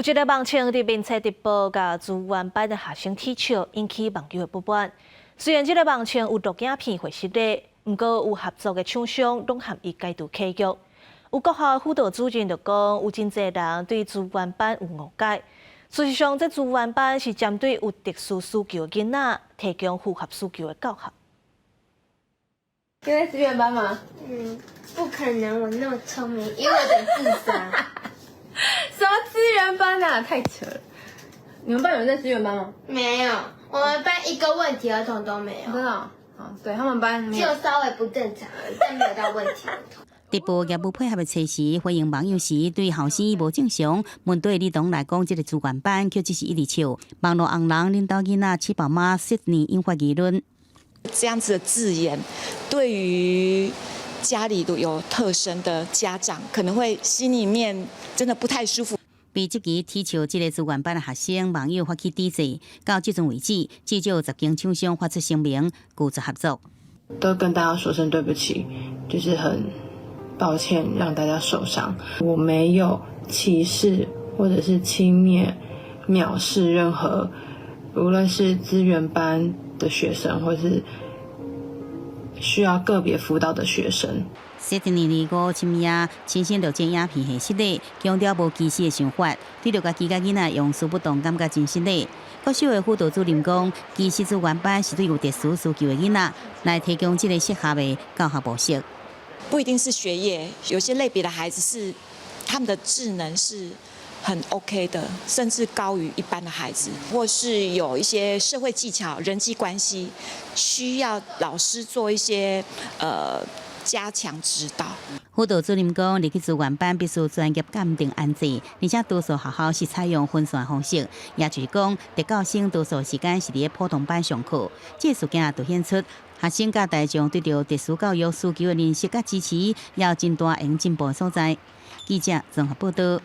有一个網紅佇面冊直播，共資源班的學生恥笑，引起網友的不滿。雖然這个網紅有錄影片會失禮，毋過有合作的廠商攏和伊解除契約。有國校輔導主任就講，有真濟人對資源班有誤解。事實上，這資源班是針對有特殊需求的囡仔，提供符合需求的教學。你在資源班嗎？嗯，不可能，我那麼聰明，因為我的智商。什麼資源班啊？太扯了！你們班有人在資源班嗎？沒有，我們班一個問題兒童都沒有。真的？哦，對他們班只有稍微不正常，但沒有到問題兒童。直播業務配合的測試，回應網友時對學生無正常，問對兒童來講，這个資源班卻只是一直笑。網路紅人恁兜囡仔七寶媽悉尼引發議論。這樣子的字眼，對於家裡都有特生的家長，可能會心裡面真的不太舒服。被質疑恥笑這个資源班的學生，網友發起抵制，到這陣為止，至少10間廠商發出聲明拒絕合作。都跟大家說聲對不起，就是很抱歉讓大家受傷。我沒有歧視或者是輕蔑、藐視任何，無論是資源班的學生，或是需要個別輔導的學生。設定年二五深夜，親身錄製影片下失禮，強調無歧視的想法，對著家己囡仔用詞不當，感覺真失禮。國小的輔導主任講，其實資源班是對有特殊需求的囡仔來提供這个適合的教學模式。不一定是學業，有些類別的孩子是他們的智能是很 OK 的，甚至高於一般的孩子，或是有一些社會技巧、人際關係需要老師做一些加強指導。輔導主任講，入去資源班必須專業鑑定安置，而且多數學校是採用分散方式，也就是講，特教生多數時間是佇普通班上課。這個事件凸顯出學生佮大眾對著特殊教育需求的認識佮支持，也有真大會用進步的所在。記者綜合報道。